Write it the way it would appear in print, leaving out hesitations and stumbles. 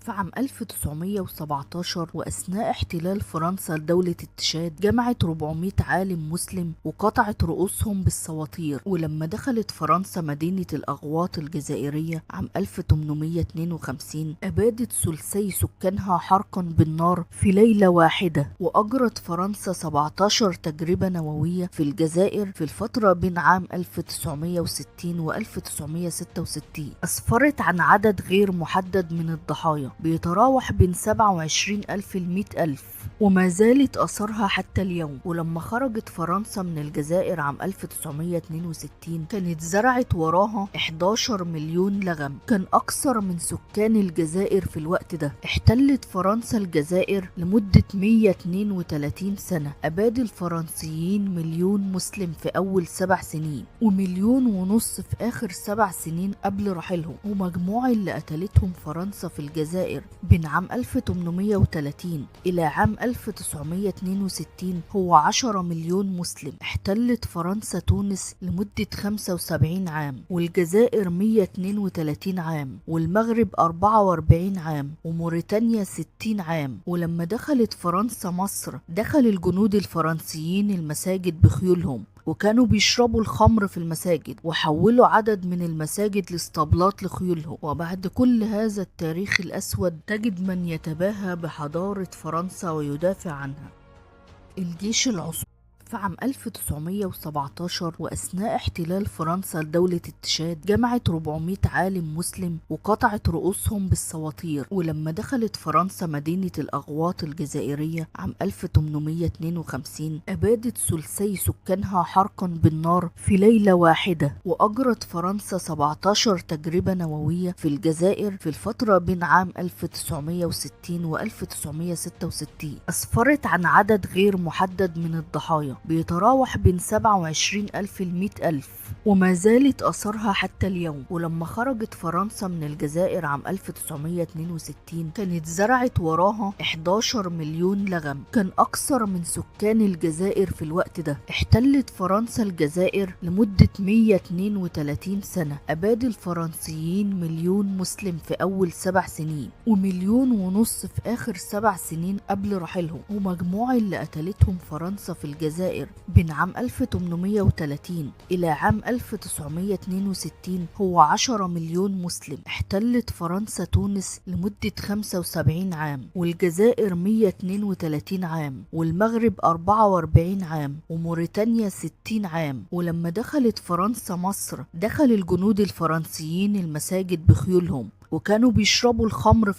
في عام 1917 وأثناء احتلال فرنسا لدولة التشاد جمعت 400 عالم مسلم وقطعت رؤوسهم بالسواطير. ولما دخلت فرنسا مدينة الأغواط الجزائرية عام 1852 أبادت ثلثي سكانها حرقا بالنار في ليلة واحدة. وأجرت فرنسا 17 تجربة نووية في الجزائر في الفترة بين عام 1960 و 1966 أسفرت عن عدد غير محدد من الضحايا بيتراوح بين 27 ألف ل 100 ألف، وما زالت أثرها حتى اليوم. ولما خرجت فرنسا من الجزائر عام 1962 كانت زرعت وراها 11 مليون لغم، كان أكثر من سكان الجزائر في الوقت ده. احتلت فرنسا الجزائر لمدة 132 سنة. أباد الفرنسيين مليون مسلم في أول 7 سنين، و1.5 مليون في آخر 7 سنين قبل رحيلهم. ومجموع اللي قتلتهم فرنسا في الجزائر بين عام 1830 إلى عام 1962 هو 10 مليون مسلم. احتلت فرنسا تونس لمدة 75 عام، والجزائر 132 عام، والمغرب 44 عام، وموريتانيا 60 عام. ولما دخلت فرنسا مصر دخل الجنود الفرنسيين المساجد بخيولهم، وكانوا بيشربوا الخمر في المساجد، وحولوا عدد من المساجد لاسطبلات لخيولهم. وبعد كل هذا التاريخ الأسود تجد من يتباهى بحضارة فرنسا ويدافع عنها. الجيش العثماني في عام 1917 وأثناء احتلال فرنسا لدولة التشاد جمعت 400 عالم مسلم وقطعت رؤوسهم بالسواطير. ولما دخلت فرنسا مدينة الأغواط الجزائرية عام 1852 أبادت ثلثي سكانها حرقا بالنار في ليلة واحدة. وأجرت فرنسا 17 تجربة نووية في الجزائر في الفترة بين عام 1960 و 1966 أسفرت عن عدد غير محدد من الضحايا بيتراوح بين 27 ألف ل 100 ألف، وما زالت أثرها حتى اليوم. ولما خرجت فرنسا من الجزائر عام 1962 كانت زرعت وراها 11 مليون لغم، كان أكثر من سكان الجزائر في الوقت ده. احتلت فرنسا الجزائر لمدة 132 سنة. أباد الفرنسيين مليون مسلم في أول 7 سنين، و1.5 مليون في آخر 7 سنين قبل رحيلهم. ومجموع اللي قتلتهم فرنسا في الجزائر بين عام 1830 إلى عام 1962 هو 10 مليون مسلم. احتلت فرنسا تونس لمدة 75 عام، والجزائر 132 عام، والمغرب 44 عام، وموريتانيا 60 عام. ولما دخلت فرنسا مصر دخل الجنود الفرنسيين المساجد بخيولهم، وكانوا بيشربوا الخمر